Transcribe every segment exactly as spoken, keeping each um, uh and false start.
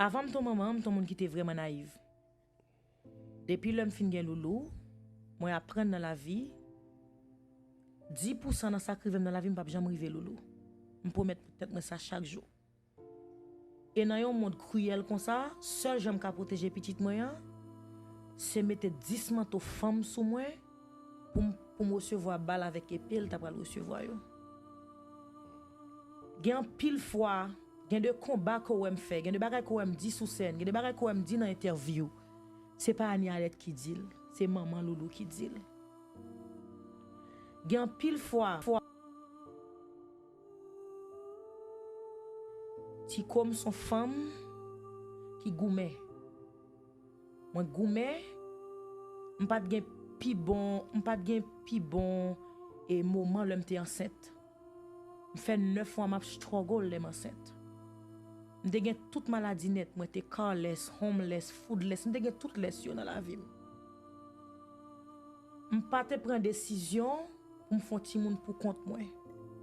Avan m t on manman, m t on moun ki te vrèman nayiv. Depi lè m fin gen Loulou, mwen aprann nan lavi, dis pousan nan sa k rive m nan lavi, m p ap janm rive Loulou. M pwomèt tèt mwen sa chak jou. E nan yon mond kriyèl konsa, sèl jan m ka pwoteje pitit mwen an, se mete dis manto fanm sou mwen pou m, pou m resevwa bal avèk epe l ta pral resevwa yo. Gen anpil fwa, gen de konba ke w wè m fè, gen de bagay ke w wè m di sou sèn, gen de bagay ke w wè m di nan entèvyou. Se pa Annie Alerte ki di l, se manman Loulou ki di l. Gen anpil fwa, fwa Tiko m s on fanm ki goumen. Mwen goumen, m pa t gen pi bon, m pa t gen pi bon e moman lè m te ansent. M fè nèf mwa m ap struggle lè m ansent. M te gen tout maladi nèt, mwen te careless, homeless, foodless, m te gen tout less yo nan lavi m. M pa te pran desizyon pou m fè on timoun pou kont mwen.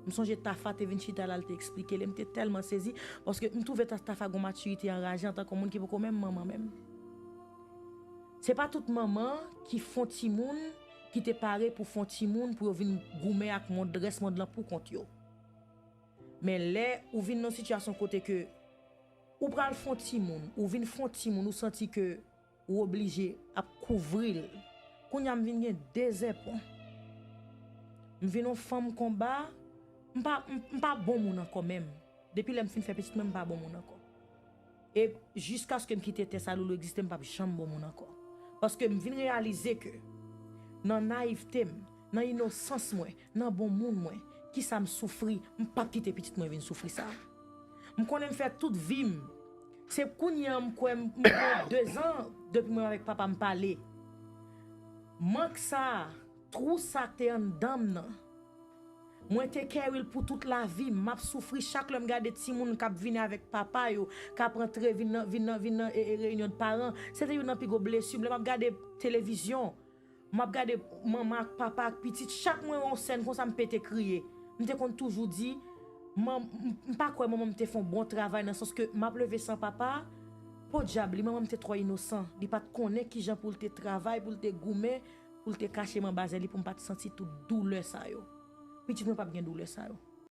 M sonje Tafa te vin chita la, l te eksplike li, m te tèlman sezi, paske m twouve Ta-, Tafa gon matirite anraje antanke yon moun ki poko menm manman menm. Se pa tout manman ki fè on timoun, ki te pare pou fè on timoun, pou yo vin goumen ak mond, rès mond lan pou kont yo. Men lè ou vin nan sitiyasyon kote ke ou pral fè on timoun, ou vin fè on timoun, ou santi ke ou oblije ap kouvri l. Kounye a m vin gen dezèpon. M vin yon fanm konba, m pa, m, m pa bon moun ankò menm. Depi lè m fin fè pitit mwen, m pa bon moun ankò. E jiskaske m kite tè sa Loulou egziste, m p ap janm bon moun ankò. Paske m vin reyalize ke nan nayivte m, nan inosans mwen, nan bon moun mwen, kisa m soufri, m p ap kite pitit mwen vin soufri sa. M konnen m fè tout vi m. Se kounye a m kwè m, m gen dezan depi mwen avèk papa m pale. Mank sa, twou sa k te anndan m nan. Mwen te carry l pou tout lavi m. M ap soufri chak lè m gade timoun k ap vini avèk papa yo, k ap antre vin nan, vin nan, vin nan e, e, reyinyon de paran. Se te youn nan pi gwo blesi m. Lè m ap gade televizyon, m ap gade manman ak papa ak pitit, chak mwen wè yon sèn konsa, m pete kriye. M te konn toujou di, man, m, m pa kwè manman m te fè yon bon travay nan sans ke m ap leve san papa. Podyab, li, manman m te twò inosan. Li pa t konnen kijan pou l te travay, pou l te goumen, pou l te kache m anba zèl li, pou m pa t santi tout doulè sa yo. Pitit mwen p ap gen doulè sa yo.